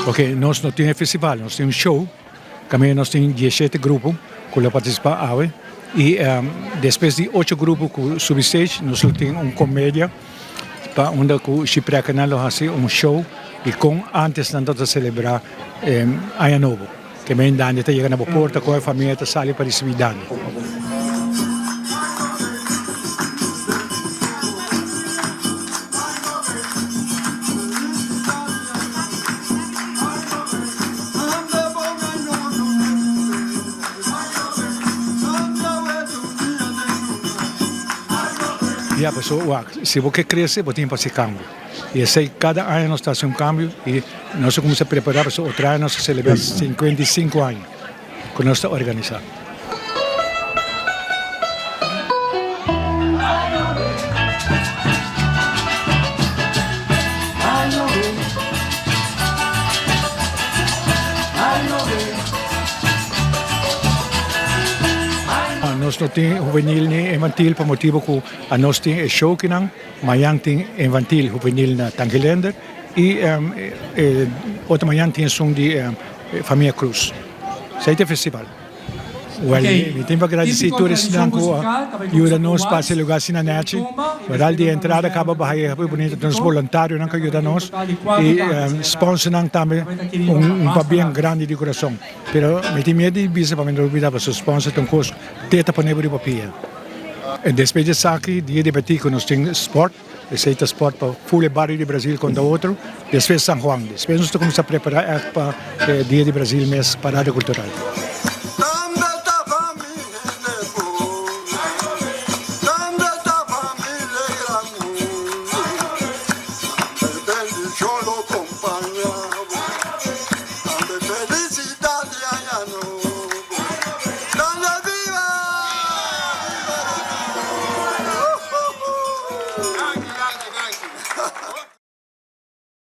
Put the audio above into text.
Ok, nos no tin e festival, nos tin un show. Kaminda nos tin dieshete grupo ku lo partisipá awe i despues di ocho grupo ku subi stage nos lo tin un komedia pa unda ku shiprèkenan lo hasi un show di kon ántes nan tabata selebrá Aña Nobo. Ke men dande ta yega na bo porta kon e famia ta sali pa risibí dande. Ya paso wak, si bo ke krese bo tin pa hasi kambio. I esei kada aña nos ta hasi un kambio i nos a kuminsá prepará pasobra otro aña nos ta selebrá 55 aña ku nos ta organisá. Nos no tin hubenil ni infantil pa motibo ku anos tin e showkinan. Mañan tin infantil hubenil na Tangelender i e otro mañan tin esun di famia Cruz. Esei ta e festival. Well, mi tin pa gradisí tur esnan ku a yuda nos pasa e lugar asina nechi. Moral di entrada kaba baha e hopi bunita. Nos boluntarionan ku a yuda nos i sponsornan tambe un pabien grandi di kurason. Pero mi tin miedu di bisa pa mi no olbida pasobra sponsor ta un kos te ta pone bo riba pia. Despues di esaki dia di Betico nos tin sport. Esei ta sport pa ful e bario di Brazil kontra otro. Despues San Juan. Despues nos ta kuminsá prepará ègt pa e dia di Brazil mes, parada kultural.